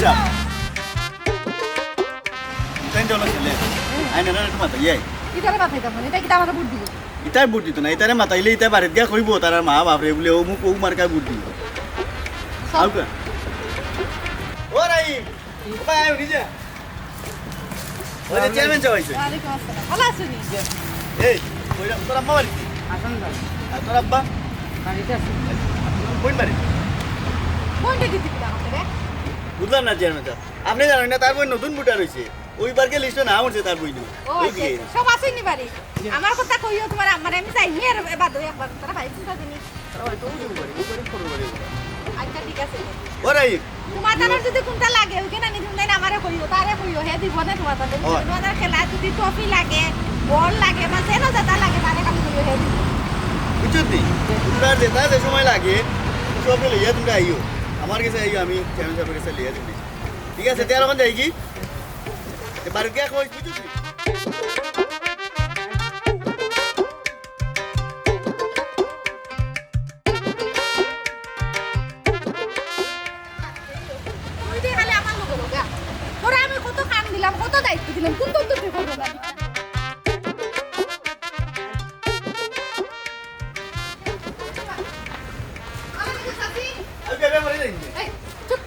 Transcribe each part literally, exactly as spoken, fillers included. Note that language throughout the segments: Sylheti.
যা। ইতাই চলো ছেলে। আইন না একটু মাথা, ইয়ে। ইতারে মাথায় যাবো না, ইতা কিতা আমারে ভোট দিব? ইতার ভোট দিত না, ইতারে মাতাইলে ইতা বাড়িত গিয়া কইবো, তার মা বাপরে বলে, "অমুক, অমুক মার্কায় ভোট দিব।" আউকা। ও রাই, ও ভাই, আয়, নিজে। ওই যে চেয়ারম্যান সাহেব আইছে। ওয়ালাইকুম আসসালাম। ভালো আছো নি? এই, ওই রা-, তোর আম্মা বাড়িত? আছেন না। আর তোর আব্বা? বাড়িত আছে। কোন বাড়ি? কোনটা দিতে দিলাম আপনারে? বুঝলাম না চেয়ারম্যান সাহেব। আপনি জানেন না, তার বইন নতুন ভোটার হইছে। ওই বারকে লিস্টে নাম উঠছে তার বইন। ও, ওই আচ্ছা, দিয়ে। আচ্ছা। সব আছেন নি বাড়ি? জি। আমার কথা কইও তোমার আম্মারে, আমি যাই নি আর এ বাদে একবার, তারা ভাই চিন্তা দিনি। আচ্ছা, ঠিক আছে। ওরাই। তোমার তার যদি কোনটা লাগে, ওইখানে আনি তুমি আমারে কইও, তারে কইও, হে দিব না তোমার তারে। ওই। তোমার তার খেলা যদি ট্রফি লাগে, বল লাগে, বা যেন যেটা লাগে, তারে খালি কইও, হে দিব। বুঝছো নি? তোমরা যেটা যে সময় লাগে, সব লইয়া তোমরা আইও। আমার কাছে আইও, আমি চেয়ারম্যান সাহেবের কাছে লইয়া দিবি। ঠিক আছে, তে আর এখন যাই কি? এ বাড়িত গিয়া কই, বুঝছো নি? তুই যে খালি আমার লগে লগে। তোরে আমি কত কাম দিলাম, কত দায়িত্ব দিলাম, কোন তথ্য তুই করবো না? এই, চুপ।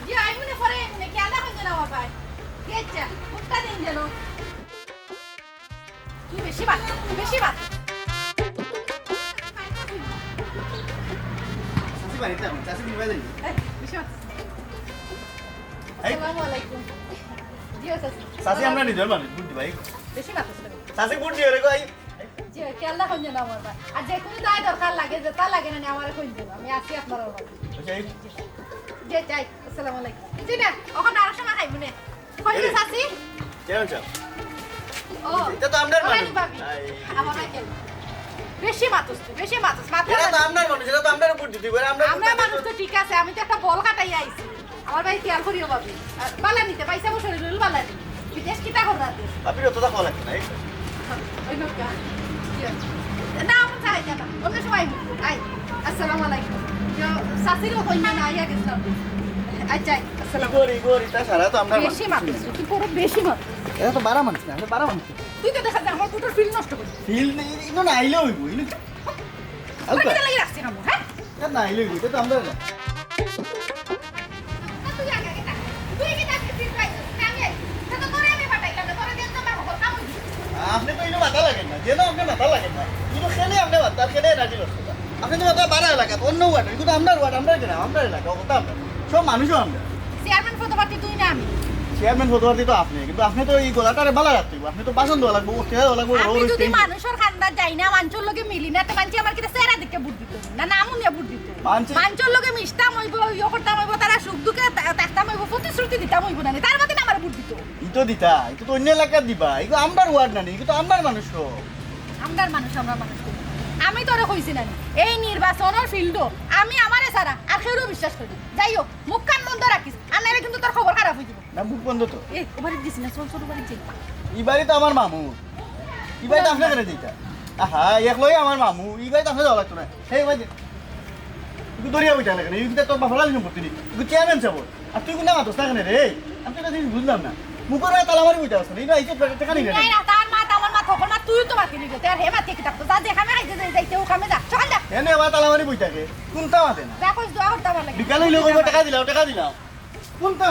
জি, আইমুনে পরে আইমুনে, খেয়াল রাখুন যেন আমার ভাই। গেছে, মুখটা দিন যেন। তুই বেশি মাত, তুই বেশি মাত। চাচি বাড়িতে এখন, চাচি ঘুমাই যায়নি? এই, বেশি মাত। এই। আসসালামু আলাইকুম। জি, চাচি। চাচি আমরা নিজের মানুষ, বুঝলি ভাই? বেশি মাত। চাচি ভোট দিয়ে রে গো, এই। জি, খেয়াল রাখুন যেন আমার ভাই। আর যে কোনো দায় দরকার লাগে, যেটা লাগে না, আমারে কইন যেন। আমি আছি আপনার বাড়ি। আচ্ছা, এই। জি, যাই। আসসালামু আলাইকুম। জি না, ওখানে আরো সময় খাইবো নে। কই রে, এই রে। চাচি? কেমন চাও? ও, এটা তো আমরার ওখানে মানুষ। ভাবি। আই। আমার ভাই কেন? বেশি মাতুস তুই, বেশি মাতুস। মাথা এটা তো ব্যথা। আমরার মানুষ, এটা তো আমরার উপর দিতে পারে, আমরা আমরার মানুষ তো ঠিক আছে, আমি তো একটা বল কাটাই আইছি। আমার ভাই খেয়াল করিও ভাবি। আর বালা নিতে, পয়সা বসে রইল বালা নি। বিদেশ কিতা কররা তে? ভাবির অতটা কল লাগবে না, এই তো। ওই লোকটা। জি। না, আমার চাই না। অন্য সময় আই। আসসালামু আলাইকুম। ইয়ো, চাচিরও কইনা না, আইয়া গেছিলাম। আচ্ছা, আসসালামু ইগোর, ইগোর, এটা সারা তো আমরা বেশি মানুষ। মাতুস, তুই বড় বেশি মাতুস। এটা তো বারা মানুষ না, আমরা বারা মানুষ। তুই তো দেখা যায় আমার দুটোর ফিল নষ্ট করিস। ফিল নেই, ইনো না আইলে হইব, ইনো। তুই আচ্ছা। কিতা লাগি রাখছিস কামো, হ্যাঁ? এটা না আইলে হইব, এটা তো আমরা না। না, তুই আগে আগে থাক। তুই কি তাকে ফিল পাইছিস? না, আমি আইছি। তা তো তোরে আমি পাঠাইলাম না, তোরে দিয়ে তো আমার হকল কাম হইছে। আপনি তো ইনো মাথা লাগেন না, যেন আপনি মাথা লাগেন না। ইনো খেলে আপনি মাথা, খেলে এনার্জি লস করবেন। আপনি তো মাথা বারা এলাকা, অন্য ওয়ার্ড, কিন্তু আমরার ওয়ার্ড, আমরার গ্রাম, আমরার এলাকা, কথা আমরা। সব মানুষও আমরা। চেয়ারম্যান পদপ্রার্থী তুই না আমি? চেয়ারম্যান পদপ্রার্থী তো আপনি, কিন্তু আপনি তো এই গলাটারে বালা রাখতে হইব। আপনি তো বাসন ধোয়া লাগবো, উঠতে দেওয়া লাগবো, আমি রোদ যদি উঠতে হইব। মানুষের খান্দাত যাই না, মানুষের লগে মিলি না, তে মানুষে আমার কিতা চেহারা দেখে ভোট দিত না, না নাম নিয়ে ভোট দিত। মানুষে মানুষের লগে মিশতাম হইব, ইয়ে করতাম হইব, তারা সুখ দুঃখে তা-, থাকতাম হইব, প্রতিশ্রুতি দিতাম হইব না, তার বাদে না আমার ভোট দিত। ই তো দিতা, ই তো অন্য এলাকাত দিবা, ই তো আমরার ওয়ার্ড না নি, ই তো আমরার মানুষ তো। আমরার মানুষ, আমরার মানুষ তো। আমি তোরে কইছি না নি, এই নির্বাচনের ফিল্ডও আমি আমারে ছাড়া আর কেউরে বিশ্বাস করি না। যাই হোক, মুখখান বন্ধ রাখিস, আর নাইলে কিন্তু তোর খবর খারাপ হয়ে যাবে। না, মুখ বন্ধ তো। এ, ও বাড়িত গেছি না, চল, চল, ও বাড়িত যাই। ই বাড়ি তো আমার মামু। ই বাড়িত আপনি কেন দিতা? আহা, এক লই আমার মামু। ই বাড়িত আপনি যাওয়া লাগতো না। হে, ওই যে। তুই দরিয়া বইটা না কেন? এই কিন্তু তোর বাপের আলী সম্পত্তি নেই। তুই চেয়ারম্যান সাহেব। আর তুই কোনটা মাতস না কেন রে? আমি তো একটা জিনিস বুঝলাম না। মুখের ভাই তালা মারি বইটা আসছে না। এই না, এই যে টাকা নিবে না। না, না, তার মা, তার মা, তখন মা, তুই তো মাতি নিবে। তার হে মাতি কি থাকতো? যা, যেখানে খাইতে যাই, যাইতে ওখানে যা। সকাল যা। এনে আবার তালা মারি বইটাকে। কোনটা মাতে না? যা, কইস দোয়া করতে আমার লাগে। বিকালে হইলে কইবো, "টাকা দিলাও, টাকা দিলাও।" কোনটা?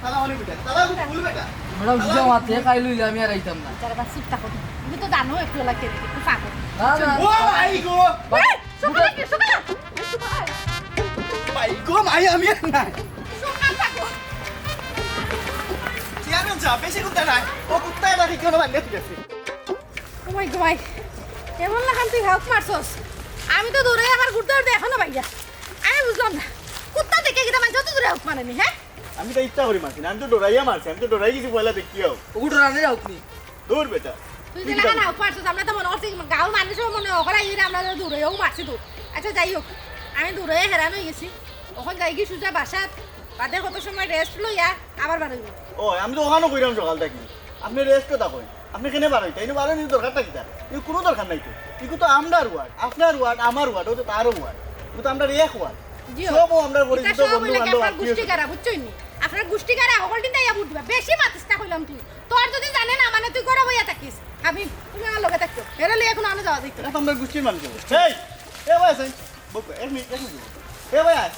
তালা মারি বেটা, তালা খুলবে বেটা। ম্যাডাম, তালা বুঝে মাতে খাই লইলে আমি আর আইতাম না। যারা বাস চুপ থাকো। তুমি তো জানো একটু লাগে, একটু পাগল। না, না। ও ভাই গো! এই, সকালে কি, সকালে? ভাই গো, ভাই, আমি আর নাই। সকাল থাকো। চেয়ারম্যান সাহেব, বেশি কুত্তা নাই। ও কুত্তা এটা ঠিক কোনো বান্ধে ঠিক আছে। ও মাই গো ভাই, এমন লাখান তুই হাউক মারছস। আমি তো দৌড়ে আমার ঘুরতে ঘুরতে এখনো বাইয়া। আমি বুঝলাম না, কুত্তা দেখে কিতা মানছে অত দূরে হাউক মারেনি, হ্যাঁ? আমি তো ইচ্ছা করি মারছি না, আমি তো ডরাইয়া মারছি, আমি তো ডরাই গেছি পয়লা দেখিয়াও। ওগু ডরানি যাও তুমি। দূর বেটা। তুই যে লাখান হাউক মারছস, আমরা তো মনে করছি গাঁওর মানুষও মনে অকরা ইরে আমরা তো দৌড়েও মারছি তো। আচ্ছা যাই হোক, আমি দৌড়ে হেরান হয়ে গেছি। এখন যাই কি সুজা বাসাত, বাদে কত সময় রেস্ট লইয়া আবার বার হইব। ও, আমি তো ওখানেও কইরাম সকাল থাকি। আপনি রেস্টও থাকইন। আপনি কেনে বার হইতা? ইনো বার হইতে দরকারটা কিতা? ইনো কোনো দরকার নাই তো। ইগু তো আমরার ওয়ার্ড, আপনার ওয়ার্ড, আমার ওয়ার্ড, ও তো তারও ওয়ার্ড। ইগু তো আমরার এক ওয়ার্ড। জিও। সবও আমরার পরিচিত বন্ধু বান্ধব, আত্মীয় স্বজন। গুষ্টি গারা, বুঝছইন নি? আপনার গুষ্টি গারা, হকল দিন তাইয়া ভোট দিবা। বেশি মাতিস না কইলাম তুই। তোর যদি জানে না মানে তুই ঘরো বইয়া থাকিস। আমি, তুমি আমার লগে থাকিও। এরা লইয়া এখন আনো যাওয়া যাইতো না। এটা তো আমরার গুষ্টির মানুষ। এই, এ ভাই, আছেন? বউকে, এক মিনিট, এক মিনিট। এ ভাই, আয়।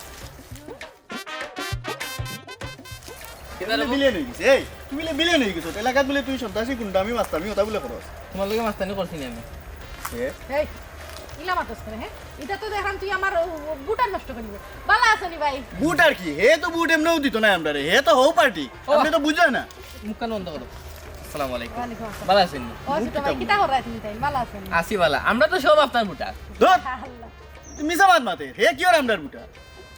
কিতা রে তুমি বউ? বিলেন অই গেছে। এই, তুমি বিলে বিলেন অই গেছো। এলাকাত বলে তুই সন্ত্রাসী, গুন্ডা, আমি মাস্তানি, ওটা বলে করস। তোমার লগে মাস্তানি করছি না আমি। এ? এই, ইলা মাতস করে, হ্যাঁ? এটা তো দেখলাম তুই আমার ও, ও, ভোটার নষ্ট করিবে। ভালা আছো নি ভাই? ভোটার কি? হে তো ভোট এমনেও দিত না আমরারে। হে তো হউ পার্টি। ও। আপনি তো বুঝলেন না। মুখখান বন্ধ করো। আসসালামু আলাইকুম। ওয়ালাইকুম আসসালাম। ভালা আছেন নি? ও, ছোট ভাই, কিতা কররা তুমি তাই? ভালা আছেন নি? আছি ভালা। আমরা তো সব আপনার ভোটার। ধুর। আল্লাহ। তুমি মিছা মাত মাতে। হে কি ওর আমরার ভোটার?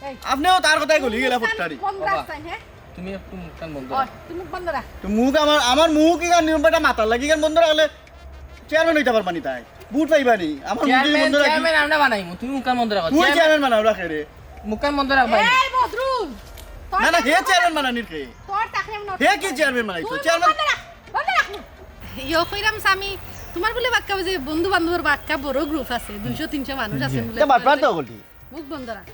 এই। আপনিও তার কথায় গলি গেলা মুখখান ফটকারি। বন্ধ বাবা, রাখছেন, হ্যাঁ? তুমি একটু মুখখান বন্ধ ও, রাখো। তুমি মুখ বন্ধ রাখ। তো মুখ আমার, আমার মুখ ইখান নিয়ম বেটা মাথার লাগি, ইখান বন্ধ রাখলে চেয়ারম্যান হইতে পারবা নি তাই? ভোট পাইবা নি? আমার মুখ যদি চেয়ারম্যান, বন্ধ রাখি। চেয়ারম্যান আমরা বানাইমু, তুমি মুখখান বন্ধ রাখো। তুই চেয়ারম্যান চেয়ারম্যান বানাও রাখে রে। মুখখান বন্ধ রাখ ভাই। এই বদরুল, তোর না, না, হে চেয়ারম্যান বানানির কে? তোর চাকরি আমি নষ্ট হে কি করে চেয়ারম্যান বানাইছো? তুই চেয়ারম্যান বন্ধ রাখ, বন্ধ রাখ মুখ। ইয়ো কইরাম স্বামী, তোমার বলে বাক্কা যে বন্ধু বান্ধবর বাক্কা বড় গ্রুপ আছে, দুইশো তিনশো মানুষ আছেন জি। বলে। তা বাটপার তো বলি। মুখ বন্ধ রাখ।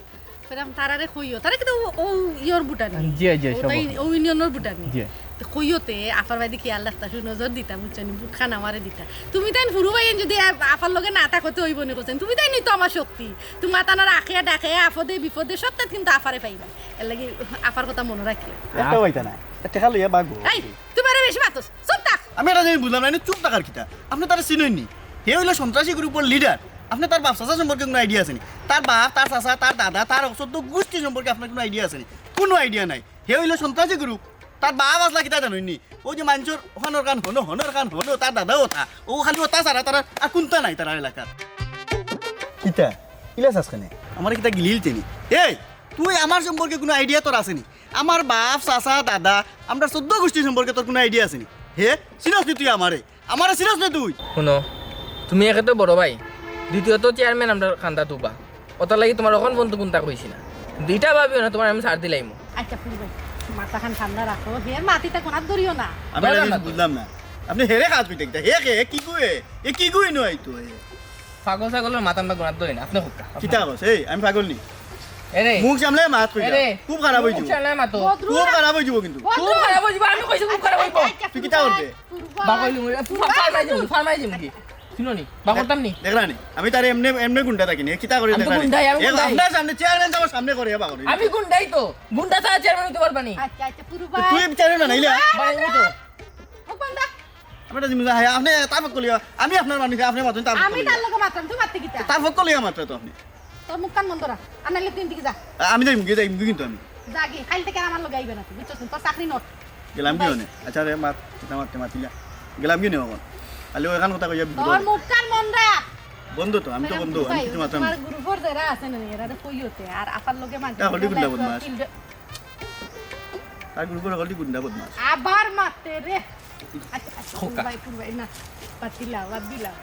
কইরাম, তারারে কইও, তারা কিন্তু ও, ও ইয়র ভোটার নি। জি, জি, ও তাই, সব। ও ইউনিয়নর ভোটার নি। জি। তো কইও তে, আফার বায়দি খেয়াল রাখতা, সুনজর দিতা, বুঝছো নি? ভোটখান আমারে দিতা। তুমি তাইন ফুরু ভাইয়াইন যদি আ-, আফার লগে না থাকো তে অইবো নি কইছেন। তুমি তাইন নি তো আমার শক্তি। তোমার তানার আখে ডাকে, আফদে বিপদে সবটাত কিন্তু আফারে পাইবা। এর লাগি আফার কথা মনো রাখিও। একটা হইতা না। টেকা লইয়া বাগবো। এই, তুই বারে বেশি মাতস। চুপ থাক। আমি এটা জিনিস বুঝলাম না, এনে চুপ থাকার কিতা? আপনি তারে চিনইন নি? হে অইলো সন্ত্রাসী গ্রুপর লিডার। আপনি তার বাপ চাচা সম্পর্কে কোনো আইডিয়া আছে নি? তার বাপ, তার চাচা, তার দাদা, তার চৌদ্দ গোষ্ঠী সম্পর্কে আপনার কোনো আইডিয়া আছে নি? কোনো আইডিয়া নাই। হে অইলো সন্ত্রাসী গ্রুপ। তার বাপ আসলা কিতা জানইন নি? ওই যে মানষর ওখানোর কান হনো, হনোর কান হনো, তার দাদাও ওটা। ও খালি ওটা ছাড়া তার আর কুন্তা নাই তার এলাকার। কিতা? ইলা চাস কেনে? আমারে কিতা গিলিল তেনি? এই, তুই আমার সম্পর্কে কোনো আইডিয়া তোর আছে নি? আমার বাপ, চাচা, দাদা, আমরা চৌদ্দ গোষ্ঠী সম্পর্কে তোর কোনো আইডিয়া আছে নি? হে, চিনস নি তুই আমারে? আমারে চিনস নি তুই? হুনো, তুমি একে তো বড় ভাই, দ্বিতীয়ত চেয়ারম্যান আমরার কান্দাত উবা। ওটার লাগি তোমার অখন পর্যন্ত কুন্তা কইছি না। কিন্তু ইটা ভাবিও না, তোমার আমি ছাড় দিলাইমু। আচ্ছা, ফুরু ভাই, মাথাখান ঠান্ডা রাখো। হে মাতিতা কোনাত ধরিও না। আমি এটা বুঝলাম না। আপনি হেরে কাজ কইতে কিতা? হে কে? হে কি কই? এ কি কই নয় তো এ? পাগল ছাগলর মাত আমরা গুনাত ধরি না, আপনি কউক্কা, আপনি কিতা কউক্কা। কস? এই, আমি পাগল নি? এরে। মুখ সামলে মাত কইতা। এরে। খুব খারাপ অই যিবো। মুখ সামলে মাতো। খুব খারাপ অই যিবো কিন্তু। খুব খারাপ অই যিবো, আমি কইছি খুব খারাপ অইবো। তুই কিতা করবে? বাগইলু, এ, ফা-, ফার্মাই দিমু, ফার্মাই দিমু কি? শুনো নি? বাগরতাম নি? দেখরা নি? আমি তারে এমনে, এমনে গুন্ডা থাকি নি। কিতা করে আমি তো দেখরা নি? গুন্ডাই, আমি এ, গুন্ডাই। আপনার সামনে, চেয়ারম্যান সাহেবের সামনে করে বাগরি। আমি গুন্ডাই তো। গুন্ডা ছাড়া চেয়ারম্যান অইতে পারবা নি? আচ্ছা, আচ্ছা, ফুরু তো ভাই। তুই চেয়ারম্যান বানাইলে? বানাইবো তো। ও বান্দা। আমি এটা জিনিস, হ্যাঁ, আপনি তার পক্ষ লইয়া, আমি আপনার মানুষ, আপনি মাতইন তার পক্ষ আমি লইয়া। তার লগে মাতরাম, তুই মাততে কিতা? তার পক্ষ লইয়া মাতরা তো আপনি। তোর মুখখান বন্ধ রাখ, আর নাইলে তুই এদিকে যা। আ-, আমি যাইমু গি, যাইমু গি কিন্তু আমি। যা গি, কাইল থাকি আর আমার লগে আইবে না তুই, বুঝছস নি? তোর চাকরি নট। গেলাম গি অনে? আচ্ছা রে, মাত, কিতা মাততে মাতিলা। গেলাম গি অনে অখন? খালি অখান কথা কইয়া বিপদ অইবো। মুখখান বন্ধ রাখ। বন্ধ তো, আমি তো বন্ধ, আমি কিচ্ছু মাতরাম না। তোমার গ্রুপর যারা আছে না, এরারে কইও তে, আর আফার লগে মাততে হলি গুন্ডা বদমাশ। তার গ্রুপর হলি গুন্ডা বদমাশ। আবার মাতে রে। আচ্ছা, আচ্ছা, খোকা। ফুরু ভাই, ফুরু ভাই, না, বাদ দিলাও, বাদ দিলাও।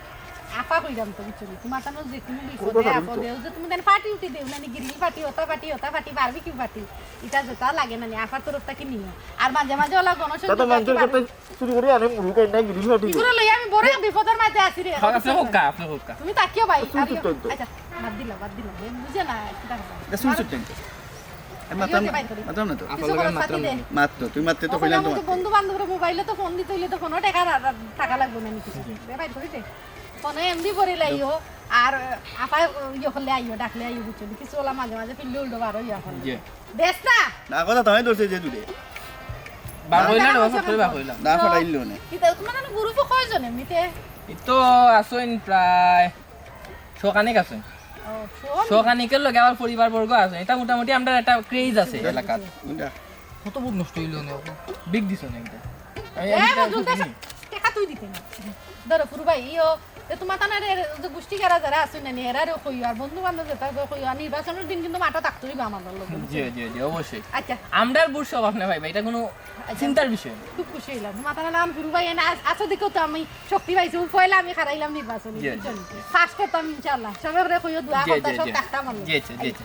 আফা কইরাম তো, বুঝছো নি? তোমার তানো যে কোনো বিপদে আপদে, ওই যে তুমি দেন ফাটি উঠি দেও, নানি গিরিল ফাটি, ওটা ফাটি, ওটা ফাটি, বারবিকিউ ফাটি। ইটা যেটা লাগে নানি, আফার তরফ থাকি নিও। আর মাঝে মাঝে ওলা গণসংযোগ তাতে মানুষের রাখি কথা চুরি করে আনে মুড়ি খাই না গিরিল ফাটি। এগুলো লই আমি বড় বিপদের মাঝে আছি রে। আপনি খোকা, আপনি খোকা। তুমি তাকিও ভাই, তুই আমিও। চুপ তো। আচ্ছা, বাদ দিলাও, বাদ দিলাও। এ বুঝে না, কিতা কথা। এটা শুনছো তো? আমি মাততাম, মাততাম না তো। কিছু খরচ পাতি দে। মাত তো, তুই মাততে তো কইলাম তো মাততে। বন্ধু বান্ধবর মোবাইলে তো ফোন দিতে অইলে তো ফোনো টেকা রা-, রা-, টাকা লাগবো না নি কিছু। দে বাইর করি দে। ফোনে এমবি ভরি লাইও, আর আফা ইয়ে করলে আইও, ডাকলে আইও, বুঝছো নি? কিছু ওলা মাঝে মাঝে ফিরলে উল্টো বারো ইয়া করলে। জি। দেস না? না, কথা তো আমি ধরছি যে দূরে। বার কইলা না, না, সব করে বার কইলা। না, ফাটাইল না। কিতা, তোমার না গ্রুপো কয়জন এমনিতে? এই তো আছইন প্রায় শখানেক আছে। ও, শোন। শখানেকের লগে আমার পরিবারবর্গ আছে। এটা মোটামুটি আমরার একটা ক্রেজ আছে এলাকাত। কোনটা? কত ভোট নষ্ট অইলো নে? বিগ দিছো না এটা? আমি, এ, আমি বদরুল, টেকা তুই দিতে না। ধরো, ফুরু ভাই, ইয়ো, এ তোমার তানারে যে গুষ্টি গারা যারা আছইন না নি, এরারেও কইও, আর বন্ধু বান্ধব যেটা কইও, আর নির্বাচনের দিন কিন্তু মাঠো থাকতে অইবো আমার লগে। জি, জি, জি, অবশ্যই। আচ্ছা। আমরার ভোট সব আপনি পাইবা, এটা কোনো আচ্ছা। চিন্তার বিষয় না। খুব খুশি অইলাম। তোমার তানার নাম ফুরু ভাই, এনে আস-, আসো দেখো তো আমি শক্তি পাইছি, ও পয়লা আমি হারাইলাম নির্বাচনে, জি, জি, বুঝছো নি? জি। পাস করতাম ইনশাআল্লাহ। সবাই ওরে কইও দোয়া জি, করতা, জি, সব জি। থাকতাম আমি। জি, জি, জি, জি।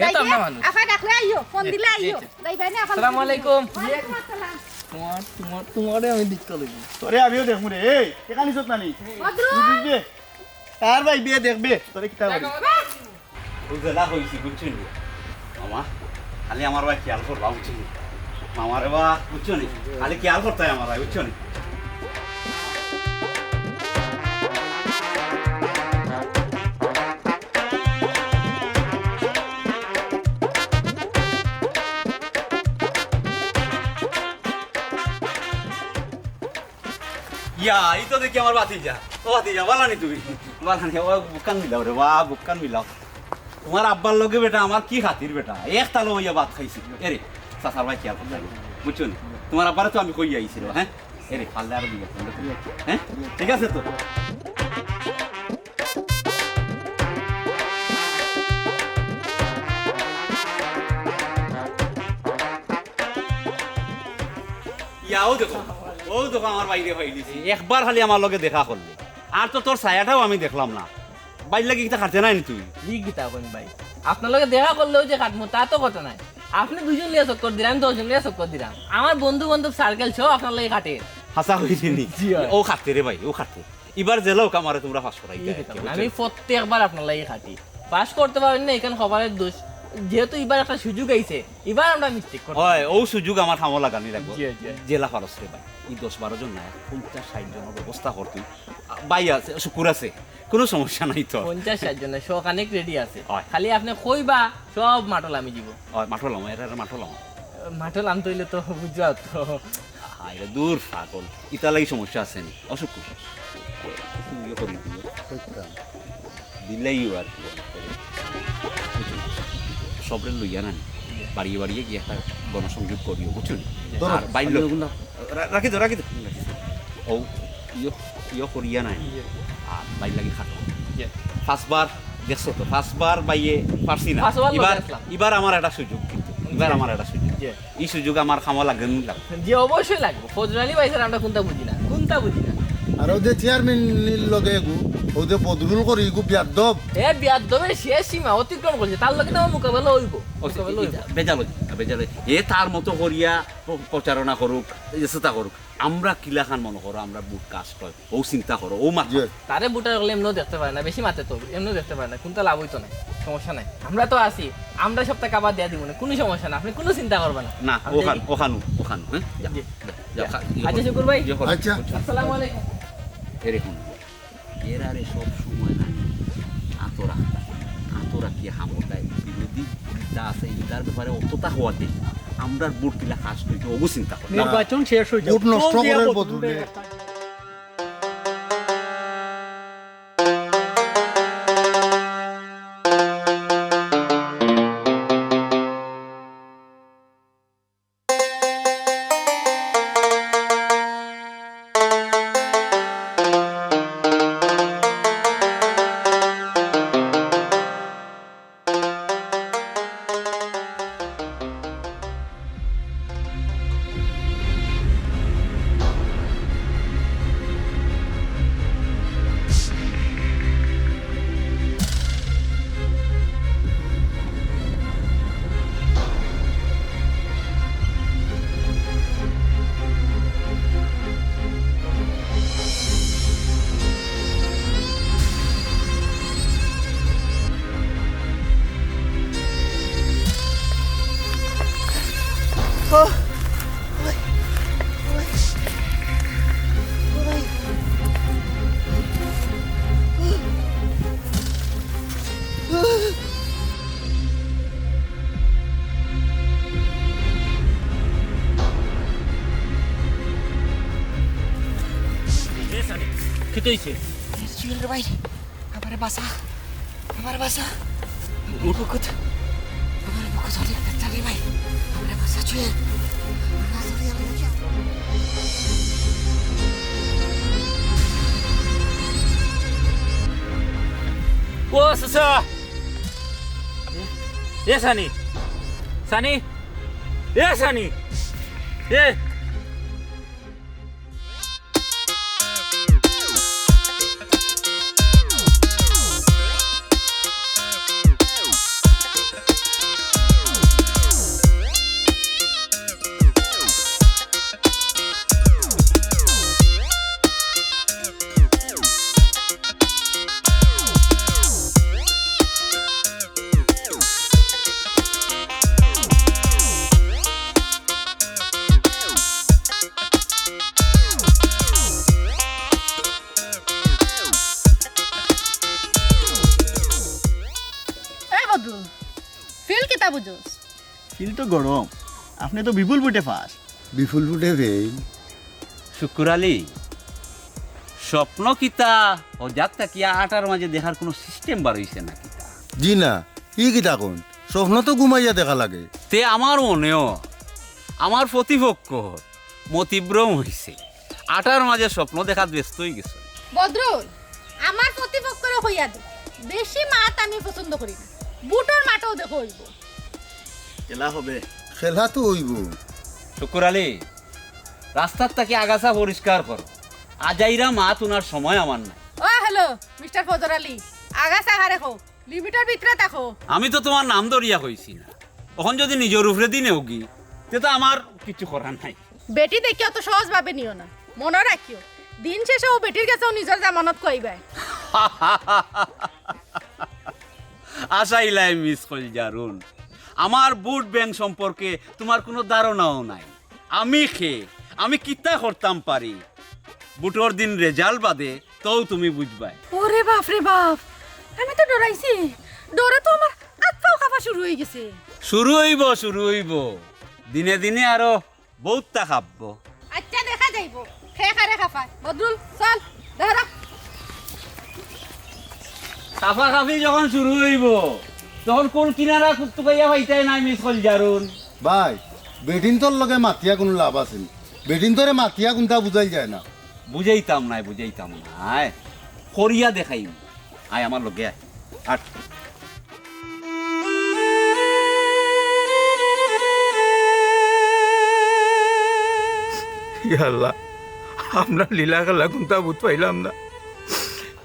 এই তো যাইতে, আমরা মানুষ। আফা ডাকলে আইও, ফোন জি, দিলে জি, আইও। জি। যাইবা নি আফা আসসালামু আলাইকুম। ওয়ালাইকুম আসসালাম। তোমার, তোমার, তোমারে আমি দেখতে লইব। তোরে আমিও দেখমু রে। এই, এখানে চোখ নানি। বদরুল। তুই বুঝবে? কার ভাই বিয়ে দেখবে? তোরে কিতা বলি? ও জেলা হইছি, বুঝছইন নি? মা, খালি আমার ভাই খেয়াল করবা, বুঝছো নি? মামারে বা, বুঝছো নি? খালি খেয়াল করতে হয় আমার ভাই, বুঝছো নি? ইয়া, এই তো দেখি আমার ভাতিজা। ও ভাতিজা, বালা নি তুমি? বালা নি, ও বুকখান মিলাও রে বা, বুকখান মিলাও। তোমার আব্বার লগে বেটা আমার কি খাতির বেটা, এক তালো অইয়া ভাত খাইছি। এরে, চাচার ভাই খেয়াল করতে হবে, বুঝছো নি? তোমার আব্বারে তো আমি কই আইছি রে, হ্যাঁ? এরে, পারলে আরো দিবা, হ্যাঁ? ঠিক আছে তো? ইয়াও দেখো, ও দেখো আমার বাইরে পাইলিছি। একবার খালি আমার লগে দেখা করলে, আর তো তোর ছায়াটাও আমি দেখলাম না। বাইর লাগি কিতা খাটতে নাই নি তুই? ই কিতা কইন ভাই, আপনার লগে দেখা করলেও যে খাটমু তা তো কথা নাই। আপনি দুইজন লিয়া চক্কর দিলেন, আমি দশজন লিয়া চক্কর দিলাম। আমার বন্ধু বান্ধব সার্কেল সব আপনার লগে খাটে। হাছা কইছি নি? জি অয়। ও খাটতে রে ভাই, ও খাটতে। ইবার জেলা হোক আমারে তোমরা পাস করাই ই দেয়। কিতা কইন, আমি প্রত্যেকবার আপনার লগে খাটি, পাস করতে পারেন না, এখান খবরের দোষ। যেহেতু ইবার একটা সুযোগ আইছে, ইবার আমরা মিস্টেক করব। হয়, ও সুযোগ আমার কামো লাগানি লাগবো। জি, জি। জেলা পারস রে ভাই, এই দশ বারো জন না, পঞ্চাশ ষাট জনের ব্যবস্থা কর তুই। ভাই আছে, শুকুর আছে, কোনো সমস্যা নাই তো। পঞ্চাশ ষাট জন না, শো খানিক রেডি আছে। হয়। খালি আপনি কইবা, সব মাঠল আমি দিব। হয়, মাঠল আমার, এরা মাঠল আমার। মাঠল আনতে হইলে তো বুঝবা তো। হায় রে, দূর পাগল, ইতা লাগি সমস্যা আছে নি, অসুখ করি। তুমি ইয়ে করি দিও। দিলেই আর কি। সবরে লইয়া না নি, বাড়িয়ে বাড়িয়ে গিয়ে একটা গণসংযোগ করিও, বুঝছো নি? ধরো। আর বাইর লোক, রা-, রাখি দো, রাখি দো। ও, ইয়ো, ইয়ো করিয়া নাই। আর বাইর লাগি খাটো। পাঁচবার দেখছো তো, পাঁচবার বাইয়ে পারছি না। পাঁচবার লগে ইবার, আসলাম। ইবার আমার একটা সুযোগ কিন্তু। ইবার আমার একটা সুযোগ। জি। এই সুযোগ আমার কামো লাগে নি লাগবো। জি, অবশ্যই লাগবো। ফজর আলী ভাই স্যার, আমরা কোনটা বুঝি না, কোনটা বুঝি না। আর ওদের চেয়ারম্যান লগে এগু, ওদের বদরুল করি এগু বিয়াদ্দব। এ বিয়াদ্দবের শেষ সীমা অতিক্রম করছে, তার লগে তো আমার মোকাবেলা হইব। ও, মোকাবেলা হইব। বেজাল হইছে, বেজাল হইছে। এ তার মতো করিয়া প্র-, প্রচারণা করুক, এই যে চেষ্টা করুক। আমরা কিলাখান মনে করো, আমরা বুট কাস্ট হয়। ও চিন্তা করো, ও মাত। জি। তারে ভোটার হলে এমনিও দেখতে পারে না, বেশি মাতে তো, এমনিও দেখতে পারে না, কোনটা লাভ হইতো না, সমস্যা নাই। আমরা তো আছি, আমরা সবটা কাবার দিয়া দিব না, কোনো সমস্যা না, আপনি কোনো চিন্তা করবেন না। না, আপনি ওখান, ওখানো, ওখানো, হ্যাঁ? যাও, জি। যাও, যাও, খা-, ইয়ে আচ্ছা, করো। শুকুর ভাই। ইয়ে করো। আচ্ছা। আসসালামু আলাইকুম। এরে হুন, এরারে সব সময় না আতো রাখতা, আতো রাখিয়া হামতায় বিরোধী যেটা আছে, এটার ব্যাপারে অতটা হওয়াতে আমরার ভোট কিলা কাস্ট হইতো, ওগু চিন্তা করে। নির্বাচন শেষ হয়ে যাবে। ভোট নষ্ট করার বদলে। কিতা অইছে? জুয়েল রে ভাই, আমারে বাঁচা, আমারে বাঁচা। আমার বুকত, আমার বুকত অনেক ব্যথা রে ভাই, আমারে বাঁচা জুয়েল। ও চাচা, এ সানি, সানি, এ সানি, এ। জোস। সিল তো গরম। আপনে তো বিপুল ভোটে পাস। বিপুল ভোটে ফেইল। শুকুর আলী, স্বপ্ন কিতা? অজাত থাকিয়া আটার মাঝে দেখার কুনু system বার অইছে না কিতা? জি না, ই কিতা কইন? স্বপ্ন তো ঘুমাইয়া দেখা লাগে। তে আমার মনেও, আমার প্রতিপক্ষ মতিভ্রম অইছে। আটার মাঝে স্বপ্ন দেখাত ব্যস্ত অইগেছে। বদরুল, আমার প্রতিপক্ষরে কইয়া দে, বেশি মাত আমি পছন্দ করি না। ভোটর মাঠেও দেখা অইবো। খেলা হবে। খেলা তো অইবো। শুকুর আলী, রাস্তার থাকি আগাছা পরিষ্কার করো। আজাইরা মাত হুনার সময় আমার নাই। ও হ্যালো, মিস্টার ফজর আলী, আগাছা কারে কও, লিমিটর ভিতরে থাকো। আমি তো তুমার নাম ধরিয়া কইছি না, অখন যুদি নিজর উপরেদি নেওগি, তে তো আমার কিচ্ছু করার নাই। বেটি দেখিয়া অত সহজভাবে নিও না, মনো রাখিও, দিন শেষে অউ বেটির গেছেও নিজর জামানত কইবায়। আশা ইলাই মিস কইল জারুন, আমার ভোট ব্যাংক সম্পর্কে তুমার কুনু ধারণাও নাই। আমি কে, আমি কিতা করতাম পারি, ভোটর দিন রেজাল্ট বাদে তউ তুমি বুঝবায়। ওরে বাপ রে বাপ, আমি তো ডরাইছি, ডরে তো আমার আত পাও কাঁপা শুরু অইগেছে। শুরু অইবো, শুরু অইবো, দিনে দিনে আরো বউততা কাঁপবো। আইচ্ছা, দেখা যাইবো কে কারে কাঁপায়। বদরুল, চল, দেখা যাক। কাঁপাকাঁপি যখন শুরু অইবো, তখন কুল কিনারা কুত্তুকাইয়া পাইতায় নায় মিস কইল জারুন। ভাই, বেটিন্তর লগে মাতিয়া কুনু লাভ আছে নি? বেটিন্তরে মাতিয়া কুনতা বুঝাইল যায় না। বুঝাইতাম নায়, বুঝাইতাম নায়, করিয়া দেখাইমু। আয় আমার লগে আয়। আট। ইয়া আল্লাহ, আমরা লীলা খেলা কুনতা বুঝ পাইলাম না।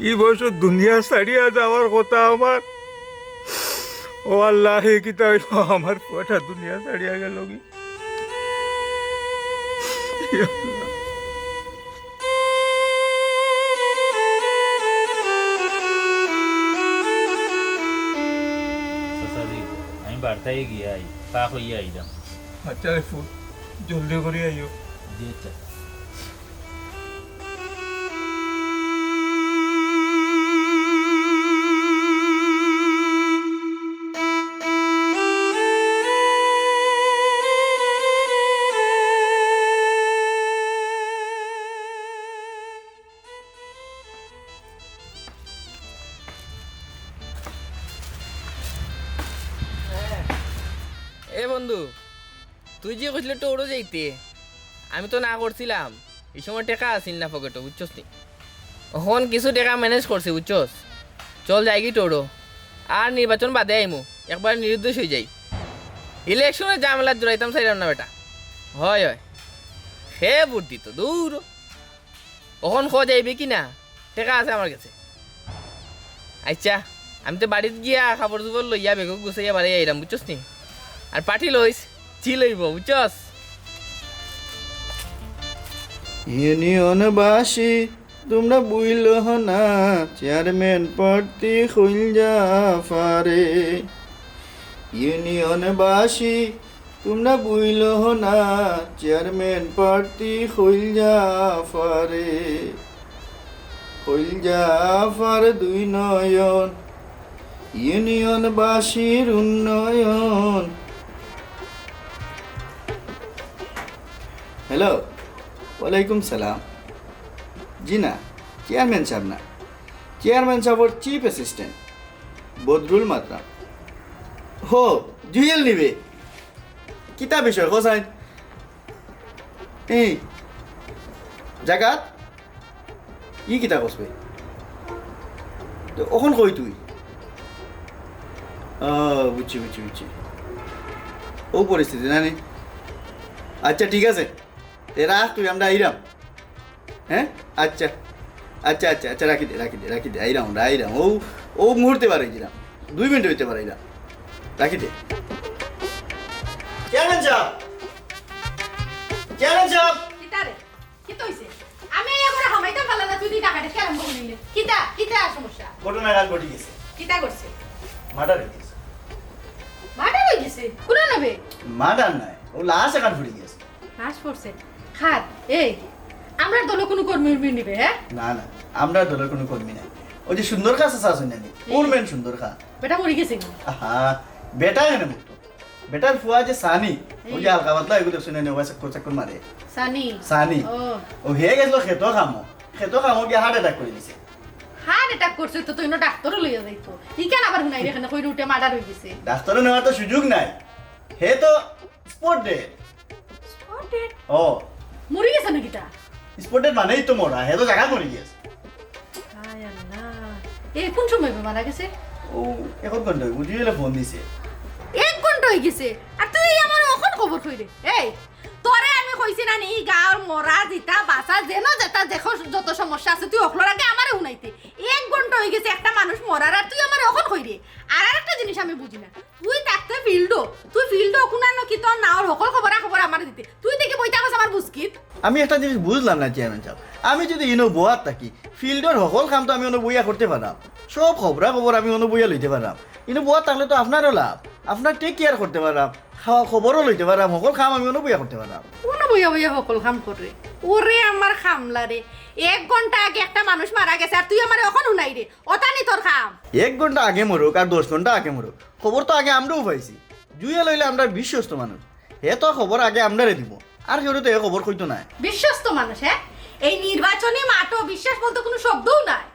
ই বয়সো দুনিয়া ছাড়িয়া যাওয়ার কথা আমার। ও আল্লাহ, হে কিতা অইলো? আমার পুয়াটা দুনিয়া ছাড়িয়া গেলোগি। চাচাজি, আমি বার্তায় গিয়া আই, পা কইয়া আইলাম। আচ্ছা রে ফুল, জলদি করি আইও। জি আচ্ছা। এ বন্ধু, তুই যে কইছলে টৌরো যাইতে, আমি তো না করছিলাম। ই সময় টেকা আছিল না পকেটো, বুঝছস নি? অখন কিছু টেকা ম্যানেজ করছি, বুঝছস? চল যাইগি টৌরো। আর নির্বাচন বাদে আইমু, একবার নিরুদ্দেশ অই যাই। ইলেকশনর ঝামেলাত জড়াইতাম চাইরাম না বেটা। হয়, হয়। হে ভোট দিতো, দূর। অখন ক যাইবে কি না? টেকা আছে আমার গেছে। আইচ্ছা, আমি তে বাড়িত গিয়া কাপড়-চোপড় লইয়া বেগো গুছাইয়া বাড়ি আইরাম, বুঝছস নি? আর পার্টি লইস, চিল অইবো, বুঝছস? ইউনিয়নবাসী, তুমরা ভুইলো না, চেয়ারম্যান প্রার্থী কইল জাফারে। ইউনিয়নবাসী, তুমরা ভুইলো না, চেয়ারম্যান প্রার্থী কইল জাফারে। কইল জাফার দুই নয়ন, ইউনিয়নবাসীর উন্নয়ন। হ্যালো, ওয়ালাইকুম সালাম। জি না, চেয়ারম্যান সাব না, চেয়ারম্যান সাবর চিফ অ্যাসিস্ট্যান্ট বদরুল মাতরাম। হো, জুয়েল নিবে। কিতা বিষয়, কও চাইন? এই, জাগাত? ই কিতা কস বে? তে অখন কই তুই? ও, বুঝছি, বুঝছি, বুঝছি। অউ পরিস্থিতি না নি? আইচ্ছা, ঠিক আছে। তে রাখ তুই, আমরা আইরাম। হ্যাঁ? আইচ্ছা। আইচ্ছা, আইচ্ছা, আইচ্ছা, রাখি দে, রাখি দে, রাখি দে। আইরাম আমরা, আইরাম। অউ, অউ মুহূর্তে বার অইযিরাম। দুই মিনিট অইতে বার অইরাম। রাখি দে। চেয়ারম্যান সাব! চেয়ারম্যান সাব! কিতা রে? কিতা অইছে? আমি এই করে হামাইতাম পারলাম না, তুই দুই টাকাটা কেরাম বলে নিলে। কিতা? কিতা সমস্যা? ঘটনা কাল ঘটি গেছে। কিতা করছে? মার্ডার অই গেছে। মার্ডার অই গেছে? কুনান বে? মার্ডার নায়, অউ লাশ এখান পড়ি গেছে। লাশ পড়ছে? খার, এই, আমরার দলর কুনু কর্মী উর্মী নিবে, হ্যাঁ? না, না, আমরার দলর কুনু কর্মী নাই। অউ যে সুন্দর খা চাচা আছইন না নি? হুম। ওর মেন সুন্দর খা। বেটা মরি গেছে নি? আহা, বেটা এনে মুক্ত। বেটার ফুয়া যে সানি, ওই যে হালকা পাতলা এগুলো দেখছো না, ওই চক্কর চক্কর মারে। সানি। সানি। ও। ও হে গেছিল খেতো কামো। খেতো কামো গিয়া হার্ট অ্যাটাক করি দিছে। হার্ট অ্যাটাক করছে তো, তো ইনো ডাক্তারও লইয়া যাইতো। ই কেন আবার হুনাই এখানে কই উঠে মার্ডার হয়ে গেছে? ডাক্তারও নেওয়ার তো সুযোগ নাই। হে তো স্পট ডেড। Spot dead? ও। মরি গেছে নাকি তা? স্পট ডেড মানেই তো মরা, হে তো জায়গা মরি গেছে। হায় আল্লাহ। এ কোন সময় মারা গেছে? ও, এক ঘন্টা হইব, জুয়েলে ফোন দিছে। এক ঘন্টা হয়ে গেছে, আর তুই আমার অখন খবর কই রে? এই, তোরে আমি কইছি না নি, গাঁর মরা জিতা বাসা যেন যেটা দেখো, যত সমস্যা আছে তুই অখলর আগে আমারে হুনাইতে। এক ঘন্টা হয়ে গেছে একটা মানুষ মরার, আর তুই আমারে অখন কই রে? আর আরেকটা জিনিস আমি বুঝি না, তুই থাকতে ফিল্ডও, তুই ফিল্ডও কুনানো কি তোর নাওর হকল খবরা খবর আমারে দিতে, তুই দেখি বইতে আমার বুঝকিত। আমি একটা জিনিস বুঝলাম না চেয়ারম্যান সাহেব, আমি যদি ইনো বোয়াত থাকি, ফিল্ডর হকল কাম তো আমি অনো বইয়া করতে পারলাম, সব খবরা খবর আমি অনো বইয়া লইতে পারলাম। ইনো বোয়াত থাকলে তো আপনারও লাভ, আপনার টেক কেয়ার করতে পারলাম, খাওয়া খবরও লইতে পারলাম, হকল কাম আমি অনো বইয়া করতে পারলাম। অনো বইয়া বইয়া হকল কাম করে? ওরে আমার খামলা রে, এক ঘন্টা আগে একটা মানুষ মারা গেছে আর তুই আমারে অখন হুনাই রে, ওটা নি তোর কাম। এক ঘন্টা আগে মরুক আর দশ ঘন্টা আগে মরুক, খবর তো আগে আমরাও পাইছি। জুয়েল হইলে আমরা বিশ্বস্ত মানুষ, হে তো খবর আগে আমরারে দিব, আর কেউ তো এ খবর কইতো না। বিশ্বস্ত মানুষ, হ্যাঁ? এই নির্বাচনী মাঠও বিশ্বাস বলতে কোনো শব্দও নাই।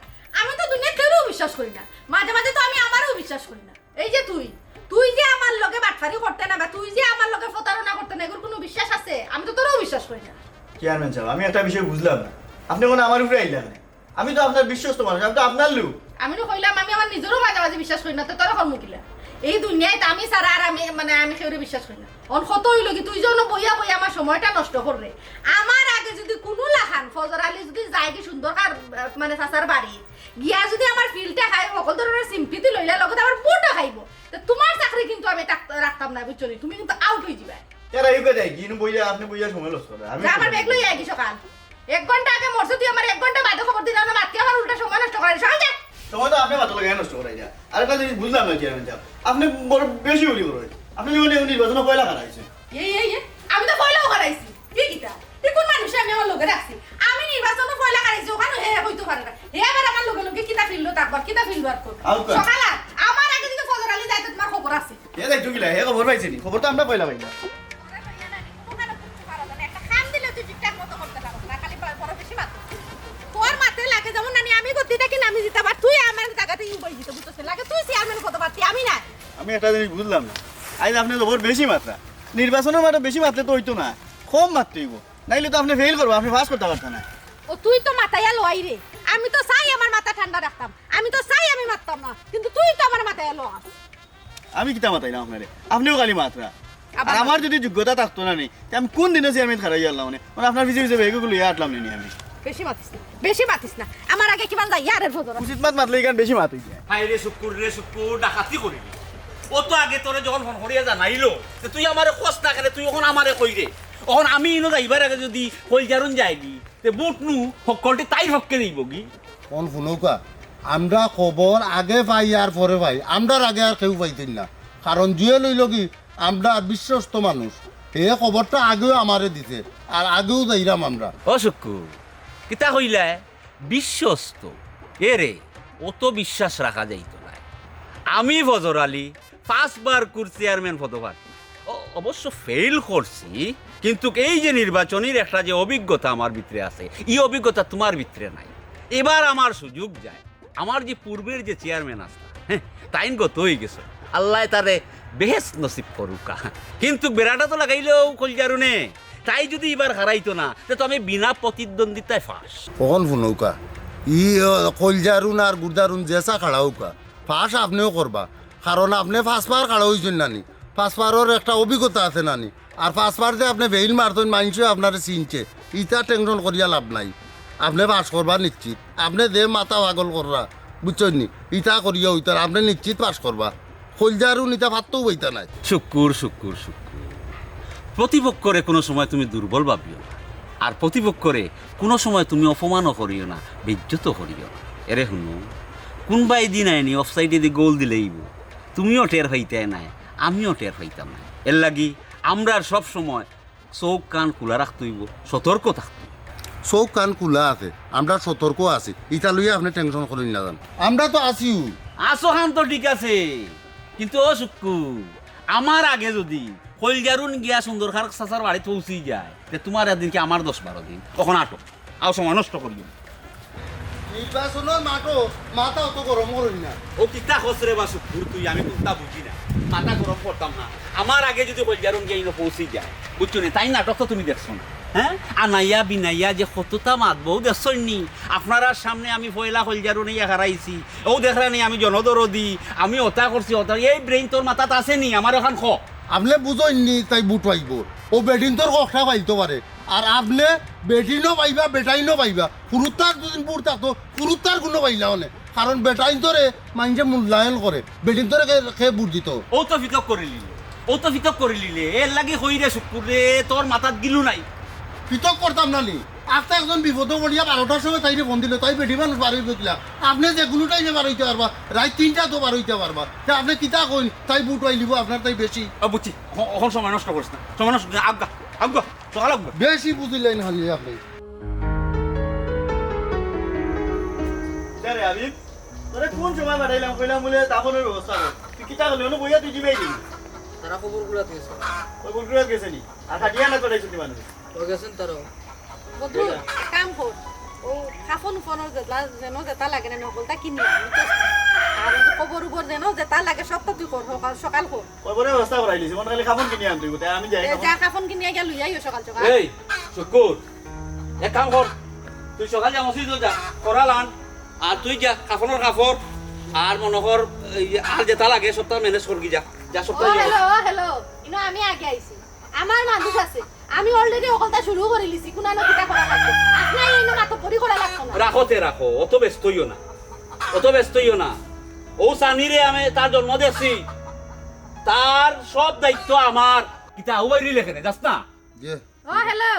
আমি তো দুনিয়া কেউরেও বিশ্বাস করি না, মাঝে মাঝে তো আমি আমারও বিশ্বাস করি না। এই যে তুই, তুই যে আমার লগে বাটফারি করতে না বা তুই যে আমার লগে প্রতারণা করতে না, এগুলোর কোনো বিশ্বাস আছে? আমি তো তোরেও বিশ্বাস করি না। চেয়ারম্যান সাহেব, আমি একটা বিষয় বুঝলাম না, আপনি কোনো আমার উপরে আইলেন না। আমি তো আপনার বিশ্বস্ত মানুষ, আমি তো আপনার লোক। আমি তো কইলাম, আমি আমার নিজেরও মাঝে মাঝে বিশ্বাস করি না, তো তোরা কর্ম কিলা? এই দুনিয়াত আমি ছাড়া আর আমি, মানে, আমি কেউরে বিশ্বাস করি না। অন কত হইল কি, তুই যেন বইয়া বইয়া আমার সময়টা নষ্ট কররে। আমার আগে যদি কোনো লাখান ফজর আলী যদি যায় কি সুন্দর কার, মানে, চাচার বাড়ি গিয়া যদি আমার ফিল্ডটা খায়, সকল ধরনের সিম্পিতি লইলা, লগতে আমার ভোটও খাইব, তো তোমার চাকরি কিন্তু আমি থাক-, রাখতাম না, বুঝছো নি? তুমি কিন্তু আউট হয়ে যাবে। এরা ইউকে দেয়, গিন বইয়া, আপনি বইয়া সময় নষ্ট করে। আমি যা, আমার ব্যাগ লইয়া আইগি সকাল। এক ঘন্টা আগে মরছে, তুই আমার এক ঘন্টা বাদে খবর দিলে না, মাতকে আমার উল্টা সময় নষ্ট করাইস। সকাল যা। সময় তো আপনি মাথা লাগাই নষ্ট করাই যা। আর একটা জিনিস বুঝলাম না, চেয়ারম্যান সাহেব। আপনি বড় বেশি উড়ি বড়। আপনি যখন এখন নির্বাচনে পয়লা খারাইছেন। এই, এই, এই, আমি তো পয়লাও খারাইছি। কি কিতা? তুই কোন মানুষে আমি আমার লগে রাখছি? আমি নির্বাচনে পয়লা খারাইছি, ওখানে হে হইতে পারে না। হে আবার আমার লগে লগে কিতা ফিল্ড থাকবার, কিতা ফিল্ড ওয়ার্ক করবে? আউকা। সকাল আট, আমার আগে যদি ফজর আলী যায়, তো তোমার খবর আছে। হে যাইতো কিলা? হে খবর পাইছে নি? খবর তো আমরা পয়লা পাইলাম। তোরে লইয়া নানি, কোনো কারো কিচ্ছু পারা যায় না। একটা কাম দিলে তুই ঠিকঠাক মতো করতে পারস না, খালি ব-, বড় বেশি মাত। তোর মাতে লাগে যেমন নানি আমি গতি থাকি না আমি জিতাম, আর তুই আমার জায়গাতে ইউ বই দিতে বুঝছস না। লাগে তুই চেয়ারম্যান পদ পাতি, আমি না। আমি একটা জিনিস বুঝলাম না, আজ আপনি তো বড় বেশি মাত্রা, নির্বাচনের মাঠে বেশি মাতলে তো হইতো না, কম মাততে হইব, নাইলে তো আপনি ফেল করবো, আপনি পাস করতে পারতেন না। ও তুই তো মাথায় লই রে, আমি তো চাই আমার মাথা ঠান্ডা রাখতাম, আমি তো চাই আমি মারতাম না, কিন্তু তুই তো আমার মাথায় লস। আমি কিতা মাতাইলাম আপনারে? আপনিও খালি মাতরা। আবার আর আমার যদি যোগ্যতা থাকতো না নি, তে আমি কোন দিনে চেয়ারম্যান খারাই আনলাম মানে? মানে আপনার পিছে পিছে বেগুগুলো ইয়ে আটলাম নি আমি। বেশি মাতিস না, বেশি মাতিস না। আমার আগে কিমান যাই, ইয়ারের ফজর। উচিত মাত মাতলে এখান বেশি মাত হইছে। হায় রে শুক্কুর রে শুক্কুর, ডাকাতি করিলি। ও তো আগে তোরে যখন ফোন করিয়া জানাইলো, যে তুই আমারে কস না কেনে, তুই এখন আমারে কই রে? এখন আমি ইনো যাইবার আগে যদি কলজারুন যায়নি, তে ভোট নু হক্কলটি তাইর পক্ষে দিব কি? কোন হুনৌকা? আমরা খবর আগে পাই আর পরে পাই, আমরার আগে আর কেউ পাইতেন না। কারণ জুয়েল হইল কি, আমরা বিশ্বস্ত মানুষ, হে খবরটা আগেও আমারে দিছে, আর আগেও যাইরাম আমরা। ও শুক্কু, কিতা কইলায়? বিশ্বস্ত? এ রে, অত বিশ্বাস রাখা যাইতো না। আমি ফজর আলী, পাঁচবার কুর চেয়ারম্যান পদপ্রার্থী। অ-, অবশ্য ফেইল করছি, কিন্তু এই যে নির্বাচনীর একটা যে অভিজ্ঞতা আমার ভিতরে আছে, এই অভিজ্ঞতা তোমার ভিতরে নাই। এবার আমার সুযোগ যায়। আমার যে পূর্বের যে চেয়ারম্যান আসলা, হ্যাঁ, তাইন গত হয়ে গেছে। আল্লাহ তারে বেহেশত নসিব করুকা। কিন্তু বেড়াটা তো লাগাইলেও কলজারুনে, তাই যদি এবার হারাইতো না, তে তো আমি বিনা প্রতিদ্বন্দ্বিতায় ফাঁস। কখন হুনৌকা? ই, অ, কলজারুন আর গুর্দারুন যেসা খাড়াউকা, ফাঁস আপনেও করবা। কারণ আপনে পাঁচবার খাড়া হইছইন নানি, পাঁচবারর একটা অভিজ্ঞতা আছে নানি। আর পাঁচবার যে আপনে ফেইল মারতইন, মাইনষে আপনারে চিনছে, ইতা টেনশন করিয়া লাভ নাই। আপনে পাস করবা নিশ্চিত। আপনে যে মাথা পাগল কররা, বুঝছইন নি? ইতা করিয়া হইতার, আপনে নিশ্চিত পাস করবা। কলজারুন ইতা ফাত্তও বইতা নাই। শুক্কুর, শুক্কুর, শুক্কুর। প্রতিপক্ষরে কোনো সময় তুমি দুর্বল ভাবিও না। আর প্রতিপক্ষরে কোনো সময় তুমি অপমানও করিও না, বেইজ্জতও করিও না। এরে হুনো, কোনবায় দিন আইনি অফসাইডে দি গোল দিলেইব। তুমিও টের পাইতায় নায়, আমিও টের পাইতাম নায়। এর লাগি আমরার সব সময় চোখ কান খোলা রাখতে হইব, সতর্ক থাকতে হইব। চোখ কান খোলা আছে, আমরা সতর্ক আছি, ইটা লইয়া আপনে টেনশন করিন না যান, আমরা তো আছিউ। আসো খান তো ঠিক আছে, কিন্তু ও শুক্কু, আমার আগে যুদি কইলজারুন গিয়া সুন্দর খার চাচার বাড়িত পৌঁছি যায়, তে তুমার একদিন কি আমার দশ বারো দিন। অখন আটো, আও সময় নষ্ট করিও না। নির্বাচনর মাঠো মাথা অত গরম করইন না। ও কিতা কস রে বা শুক্কুর তুই, আমি কুন্তা বুঝি না। মাথা গরম করতাম না। আমার আগে যুদি কইলজারুন গিয়া ইনো পৌঁছি যায়, বুঝছো নি? তাইন নাটক তো তুমি দেখছো না, হ্যাঁ? আনাইয়া বিনাইয়া যে কততা মাতবো, দেখছইন নি? আপনারার সামনে আমি পয়লা কইলজারুন ইয়া হারাইছি। অউ দেখরা নি, আমি জনদরদি, আমি অতা করছি, অতা। এই brain তোর মাথাত আছে নি? আমারে অখান ক। আপনে বুঝইন নি তাই ভুট পাইবো। অউ বেটিন্তর ককটা পাইতো পারে। আর আপনে বেটিনও পাইবা, বেটাইনও পাইবা। ফুরুত্তার দুদিন ভুট থাকতো, ফুরুত্তার গুণও পাইলা অনে। কারণ বেটাইন্তরে মাইনষে মূল্যায়ন করে। বেটিন্তরে কে, কে ভুট দিতো? অউ তো ফিতক করিলিলে। অউ তো ফিতক করিলিলে। এরলাগি কই রে শুক্কুর রে, তোর মাথাত গিলু নাই। ফিতক করতাম না নি? আস্তা একজন বিপদো পড়িয়া বারোটার সময় তাইরে ফোন দিলো, তাই বেটি মানুষ বার অইবো কিলা? আপনে যেকুনু টাইমে বার অইতা পারবা, রাইত তিনটাত বার অইতা পারবা। তে আপনে কিতা কইন, তাই ভুট পাইলিবো, আপনার তাই বেশি। ও বুঝছি, অ-, অখন সময় নষ্ট করিস না, সময় নষ্ট করিস না, আউগা, আউগা, সকালে আউগা। বেশি বুঝিলাইন খালি আপনে। কিতা রে হাবিব, তোরে কুন সময় পাঠাইলাম, কইলাম বুলে দাফনর ব্যবস্থা কর। তুই কিতা করলি? অনো বইয়া তুই দিবাই দিলি। তারা কবর কুড়াত গেছে। কবর কুড়াত গেছে নি? আর কাটিয়া না পাঠাইছস নি মানুষ? ও গেছইন তারা। বদরুল, এক কাম কর। অউ কাফন উফনর যেতা, যেন যেতা লাগে না, হকলতা কিনি আন, বুঝছস? আর অউ যে কবর উবর যেন যেতা লাগে, সবতা তুই কর, সকাল, সকাল কর। কবরর ব্যবস্থা করাইলিছি, মনে খালি কাফন কিনি আনতে অইবো, তে আমি যাই এ, কাফন। যা, কাফন কিনিয়া গিয়া লইয়া আইও সকাল সকাল। এই, শুক্কুর, এক কাম কর, তুই সকাল যা মসজিদো যা, করাল আন, আর তুই যা, কাফনর কাপড়, আর মনে কর, এই, আর যেতা লাগে, সবতা manage করগি যা, যা, সবতা ও, ইয়ে কর। হ্যালো, হ্যালো, ইনো আমি আগে আইছি। আমার মানুষ আছে। আমি already হকলতা শুরু করিলিছি। কুনানো কিতা করা লাগবো? আপনার এই মাতব্বরি করা লাগতো না। রাখো তে রাখো, অত ব্যস্ত অইও না, অত ব্যস্ত অইও না। অউ সানিরে আমি তার জন্ম দেখছি, তার সব দায়িত্ব আমার। কিতা, অউ বাইরে লেখে রে, যাস না? জি। ও, হ্যালো,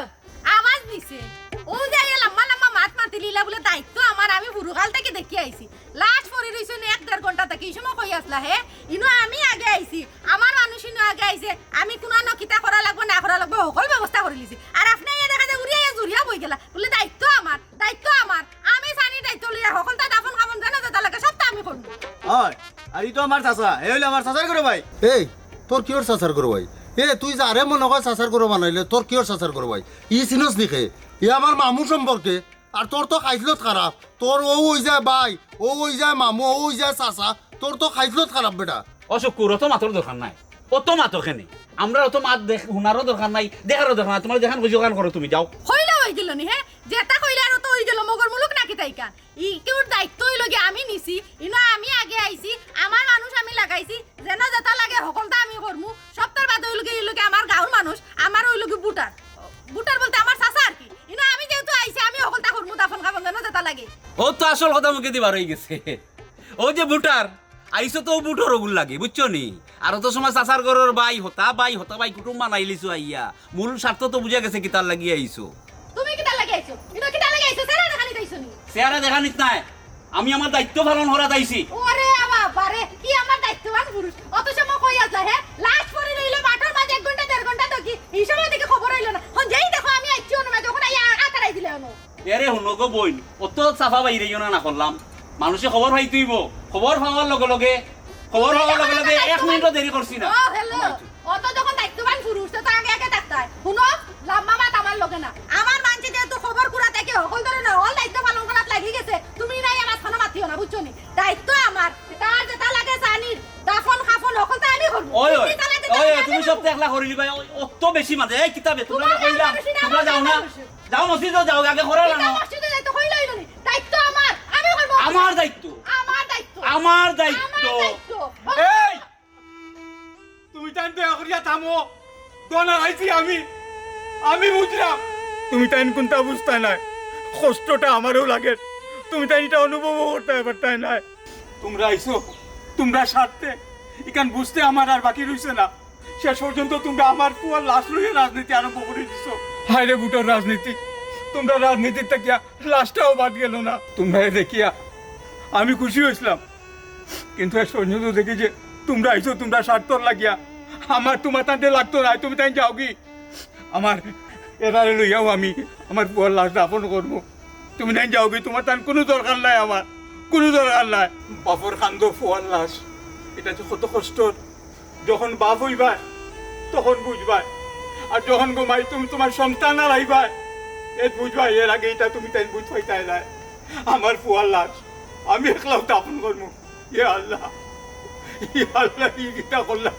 আওয়াজ দিছে। অউ যে আইয়া লম্বা লম্বা মাত মাতিলিলা বুলে দায়িত্ব আমার, আমি হুরুকাল থাকি দেখিয়া আইছি। লাশ পড়ি রইছে নি এক দেড় ঘন্টা থাকি, ই সময় কই আছলা হে? ইনো আমি আগে আইছি, আমার মানুষ ইনো আগে আইছে, আমি কুনানো কিতা করা লাগবো না করা লাগবো, হকল ব্যবস্থা করিলিছি। আর আপনে ইয়া দেখা যায় উড়িয়া ইয়া জুড়িয়া বই গেলা, বুলে দায়িত্ব আমার, দায়িত্ব আমার, আমি সানির দায়িত্ব লইয়া হকলতা দাফন কাফন যেন যেতা লাগে সবতা আমি করমু। অয়, আর ই তো আমার চাচা, হে অইলো আমার চাচার ঘরর ভাই। এই, তোর কিওর চাচার ঘরর ভাই? এ, তুই যারে মনে কয় চাচার ঘরর বানাইলে, তোর কিওর চাচার ঘরর ভাই? ই চিনস নি কে? ই আমার মামু সম্পর্কে। আর তোর তো খাইছলত খারাপ, তোর অউ অইযায় ভাই, অউ অইযায় মামু, অউ অইযায় চাচা, তোর তো খাইছলত খারাপ বেটা। ও শুক্কুর, অত মাতর দরকার নাই, অত মাতো কেনে? আমরার অত মাত দেখ-, হুনারও দরকার নাই, দেখারও দরকার নাই, তুমার যেখান খুশি অখান করো, তুমি যাও। কইলা অই গেল নি, হে? যেতা কইলা আর অত অই গেল, মগর মুলুক নাকি তাইকান? ই কিওর দায়িত্ব অইলো গি আমি নিছি, ইনো আমি আগে আইছি, আমার মানুষ আমি লাগাইছি, যেন যেতা লাগে হকলতা আমি করমু। সবতার বাদে অইলো গি, অইলো গি আমার গাঁওর মানুষ, আমার অইলো গি ভুটার। ভুটার বলতে আমার চাচা আর কি। ইনো আমি যেহেতু আইছি, আমি হকলতা করমু, দাফন কাফন যেন যেতা লাগে। অউ তো আসল কথা মুখেদি বার অই গেছে। অউ যে ভুটার, আইছো তো ভুটর অগুর লাগি, বুঝছো নি? আর অত সময় চাচার ঘরর ভাই হতা, ভাই হতা, ভাই কুটুম বানাইলিছো আইয়া। মূল স্বার্থ তো বুঝা গেছে কিতার লাগি আইছো। তুমি কিতার লাগি আইছো? ইনো কিতার লাগি আইছো? চেহারা দেখানিত আইছো নি? চেহারা দেখানিত নায়, আমি আমার দায়িত্ব পালন করাত আইছি। ওরে বাবা রে, কি আমার দায়িত্ববান পুরুষ। অত সময় কই আছলা, হে? লাশ পড়ি রইলো মাঠর মাঝে এক ঘন্টা দেড় ঘন্টা থাকি, ই সময় দেখি খবর অইলো না। অখন যেই দেখো আমি আইছি অনো মাঝে, অখন আইয়া আ-, আতারাই দিলে অনো। এরে হুনো গো বইন, অত চাপা বাইরাইও না, না করলাম। মানষে খবর পাইতো অইবো, খবর পাওয়ার লগে লগে, খবর পাওয়ার লগে লগে এক মিনিটও দেরি করছি না। ও, হ্যালো। অত যখন দায়িত্ববান পুরুষ, তে তো আগে আগে থাকতায়। হুনো, লম্বা মাত আমার লগে না। আমার মানষে যেহেতু খবর কুড়া থাকি হকল ধরনের হকল দায়িত্ব পালন করাত লাগি গেছে, তুমি নাই আমার কোনো মাতিও না, বুঝছো নি? দায়িত্ব আমার। তার যেতা লাগে সানির, দাফন কাফন হকলতা আমি করমু। ওই, ওই, তুমি তাহলে যেতা ওই, লাগে তুমি আমি সব করমু। দেখলা করিলিবায়, ওই, অত বেশি মাতে। এই কিতাবে, তুমারে কইলাম, তুমার মানুষ না, তুমরা আমার যাও না। মানুষ না। যাও মসজিদো যাও, আগে করাল আনো। মসজিদো যাইতো কইলাইলো নি? দায়িত্ব আমার, আমি করমু। আমার দায়িত্ব। আমার দায়িত্ব। আমার দায়িত্ব। আমার দায়িত্ব। এই! তুমি তাইন দয়া করিয়া থামো। দোনা খাইছি আমি। আমি বুঝরাম। তুমি তাইন কুনতা বুঝতায় নায়। কষ্টটা আমারেও লাগের। তুমি তাইন ইটা অনুভবও করতায় পারতায় নায়। তুমরা আইছো, তুমরার স্বার্থে। ইখান বুঝতে আমার আর বাকি রইছে না। শেষ পর্যন্ত তুমরা আমার পুয়ার লাশ লইয়া রাজনীতি আরম্ভ করি দিছো। হায় রে ভুটর রাজনীতি। তুমরার রাজনীতির থাকিয়া লাশটাও বাদ গেল না। তুমরারে দেখিয়া আমি খুশি অইছলাম। কিন্তু শেষ পর্যন্ত দেখি যে তুমরা আইছো তুমরার স্বার্থর লাগিয়া, আমার তুমার তানতে লাগতো নায়, তুমি তাইন যাওগি। আমার এরারে লইয়াও আমি আমার পুয়ার লাশ দাফন করমু। তুমি তাইন যাওগি, তুমার তান কুনু দরকার নাই, আমার কুনু দরকার নাই। বাপর কান্দো পুয়ার লাশ, ইটা যে কত কষ্টর। যখন বাপ অইবায়, তখন বুঝবায়। আর যখন গো মাই তুমি তুমার সন্তান হারাইবায়, এত বুঝবায়। এর আগে ইটা তুমি তাইন বুঝ পাইতায় নায়। আমার ফুয়ার লাশ আমি একলাউ দাফন করমু। ইয়া আল্লাহ, ইয়া আল্লাহ, ই কিতা করলাম?